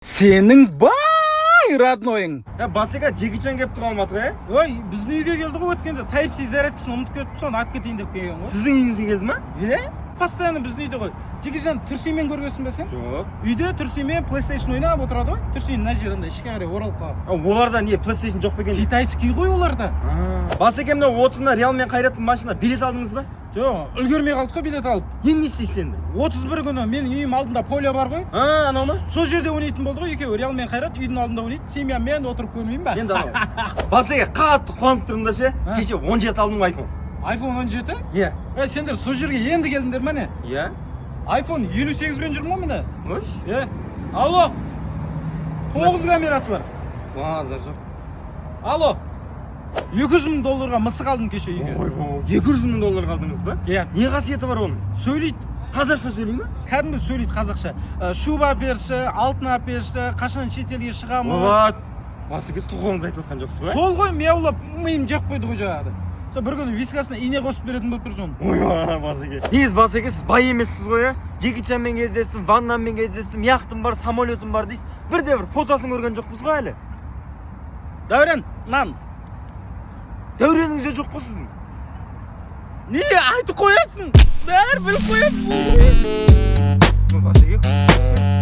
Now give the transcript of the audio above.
Сенің бай роднойың. Е, басеке, Джеки Чан келіп тұр Алматыға, е? Ой, біздің үйге келді ғой өткенде. Type C зарядкасын ұмытып кетіп, соны алып кетейін деп келген ғой. Сіздің үйіңізге келді ма? Е, постоянно біздің үйде ғой. Джеки Чан Түрсимен көргенсің бе сен? Жоқ. Үйде Түрсимен PlayStation ойнап отырады ғой. Түрсин мына жерінде ішке қарай оралып қалған. А, оларда не, PlayStation жоқ па екен? Китайский ғой оларда. Басеке, мына 30-ына Реал мен Қайраттың матчына билет алдыңыз ба? Жоқ, үлгермей қалдық қой билет алып. Енді не істейсіз енді? 31 күні менің үйім алдында поле бар ғой. А, анау ма? Сол жерде ойнайтын болды ғой екеуі. Реал мен Қайрат үйдің алдында ойнайды. Семьямен отырып көрмеймін ба? Енді анау. Басеке, қатты қуанып тұрмын да ше. А. Кеше 17 алдым ғой iPhone. iPhone 17? Иә. Е, сендер сол жерге енді келдіңдер ма, не? Иә. iPhone 58-бен жүрмін ғой міне. Ош. Е, алло. 9 камерасы бар. Базар жоқ. Алло. 200 мың долларға мысық алдым кеше үйге. Ойбой, 200 мың долларға алдыңыз ба? Иә. Не қасиеті бар оның? Сөйлейді. Қазақша сөйлей ма? Кәдімгі сөйлейді қазақша. Шуба әперші, алтын әперші, қашан шетелге шығамыз. Вот. Басеке, тоқалыңызды айтып отқан жоқсыз ба? Сол ғой, мияулап миым жеп қойды ғой жаңағыда. Сол бір күні вискасына ине қосып беретін болып тұр соны. Ой, басеке. Негізі, басеке, сіз бай емессіз ғой, иә? Джеки Чанмен кездестім, Ван кездестім, яхтым бар, самолетім бар дейсіз. Бірде бір фотосын көрген жоқпыз ғой әлі. Дәурен, нан. Дәуреніңіз де жоқ қой сіздің. Не айтып қоясың? Бәрі біліп қояды. Басеке.